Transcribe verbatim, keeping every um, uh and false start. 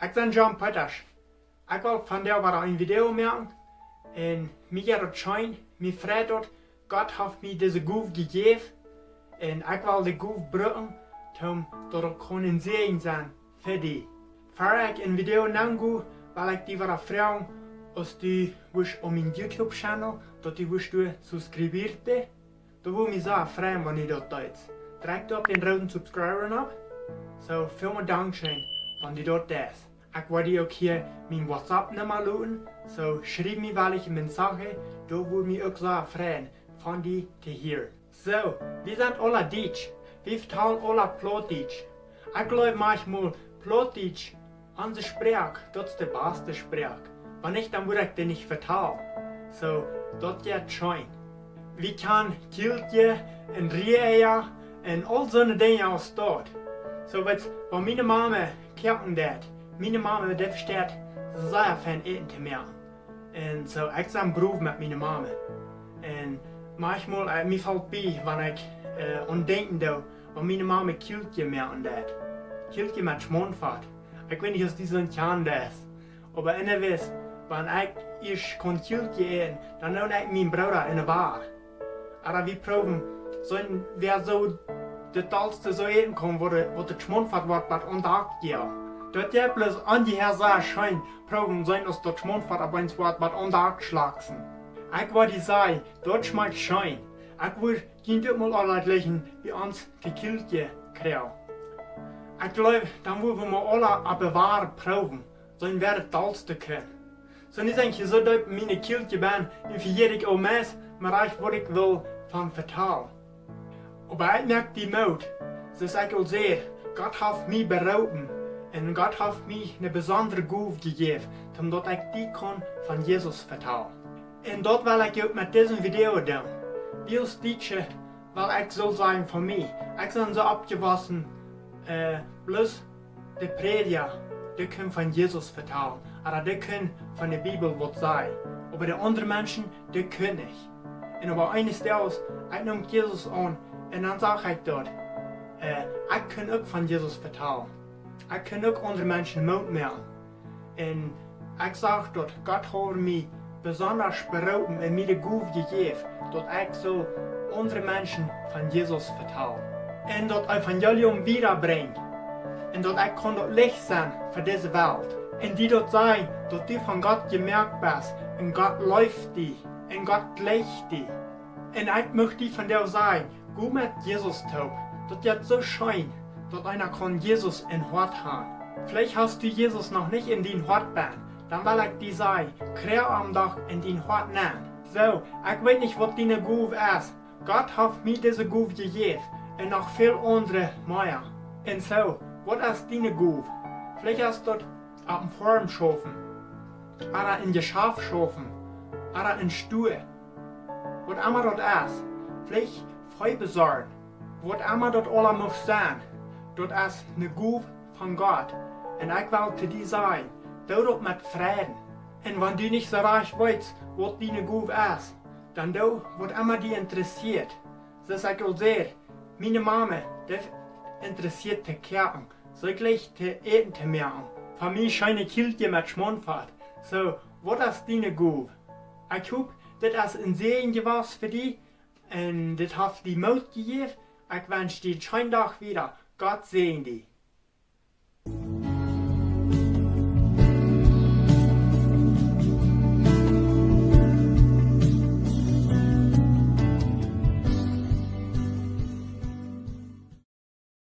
Ekj sie John Peetasch. Ekj well vondoag wada een Video moaken. Un mie jeit daut scheen, mie freit daut, Gott haft mie dise Gow jejäft. Un ekj well de Gow brucken, om daut uk kaun een Säajen sennen fa die. Ea ekj een Video nopp go, well ekj die wada froagen, aus du wurscht opp mienen YouTube-Channel, daut du wurscht doa subscriben. Daut wudd mie sea freien, wan du daut deist. Drekj opp dän rooden Subscribe-Knoop. Soo, välmol dankscheen, wan du daut deist. Ekj woa die uk hia miene WhatsApp-Numma loten. Soo, schriew mie welkje Message, daut wudd mie uk sea freien, von die to hieren. Soo, wie sent aula Dietsch. Wie vetalen aula Plautdietsch. Ekj jleew maunchmol Plautdietsch, onse Sproak, daut es de baste Sproak. Wan nich, dan wudd ekj dee nich vetalen. Soo, daut jeit scheen. Wie kjanen Kjiltje un Rieeja un aul soone Dinja aus daut. Soo, weetst, wan miene Mame koaken deit, miene Mame, dee vesteit sea fein Äten to moaken. Un soo, ekj sie brow met miene Mame. Un maunchmol, äh, mie felt bie, wan ekj, äh, aun denkjen doo, wan miene Mame Kjiltje moaken deit. Kjiltje met Schmauntfat. Ekj weet nich, aus du soont kjanst. Oba enne Wies, wan ekj ieescht kaun Kjiltje äten, dan doo ekj mienen Brooda enne Wach. Oba wie proowen, soon, wäa soo daut dollste soo äten kaun, waut de, waut de Schmauntfat woat, waut aun de Akj, jo. Daut jeit bloos aun die häa sea scheen, proowen seenen aus daut Schmauntfat opp eemol woat, waut aun de Akj schlaksen. Ekj woa die sajen, daut schmakjt scheen. Ekj wudd junt dit mol aula jlikjen, bie ons de Kjiltje kjrieen. Ekj jleew, dan wudden wie mol aula opp de Wach proowen, soon wäa daut dollste kaun. Soo, nu sie ekj soo deep en miene Kjiltje benn, un vejät ekj aul meist, mau rajcht waut ekj wull von vetalen. Oba ekj moak die Moot, soo aus ekj aul säd, Gott haft mie beroopen, un Gott haft mie eene besondre Gow jejäft, om daut ekj die kaun von Jesus vetalen. Un daut well ekj uk met dise Video doonen. Wie aus Dietsche, well ekj soo sajen von mie. Ekj sie soo oppjewossen, äh, bloos de Prädja, dee kunnen von Jesus vetalen, oba dee kunnen von de Bibel waut sajen. Oba de aundre Menschen, dee kunnen nich. Un opp eenen Dach, ekj neem Jesus aun, un dan sach ekj daut, äh, ekj kaun uk von Jesus vetalen. Ekj kaun uk aundre Menschen Moot moaken. Un ekj sach daut Gott haud mie besonda beroopen un mie de Gow jejäft, daut ekj sull aundre Menschen von Jesus vetalen. Un daut Evangelium wieda brinjen. Un daut ekj kaun daut Licht sennen fa dise Welt. Un die daut sajen, daut du von Gott jemoakt best. Un Gott leeft die. Un Gott jlikjt die. Un ekj mucht die vondoag sajen, go met Jesus toop. Daut jeit soo scheen, daut eena kaun Jesus em Hoat haben. Veleicht hast du Jesus noch nich en dien Hoat benn. Dan well ekj die sajen, kjrie am doch en dien Hoat nenn. Soo, ekj weet nich waut diene Gow es. Gott haft mie dise Gow jejäft un noch väl aundre mea. Un soo, waut es diene Gow? Veleicht es daut opp eene Foarm schaufen, oda em Jeschaft schaufen, oda em Stua. Waut emma daut es, veleicht Vee besorjen, waut emma daut aula mucht sennen, daut es eene Gow von Gott. Un ekj well to die sajen, doo daut met Freiden. Un wan du nich soo rajcht weetst, waut diene Gow es, dan doo waut emma die interessieet. Soo aus ekj aul säd, miene Mame, dee interessieet to koaken. Soo jlikjt to äten to moaken. Fa mie scheene Kjiltje met Schmauntfat. Soo, waut es diene Gow? Ekj hop, dit es een Säajen jewast fa die. Un dit haft die Moot jejäft. Ekj wensch die eenen scheenen Dach wieda. Gott säajen die.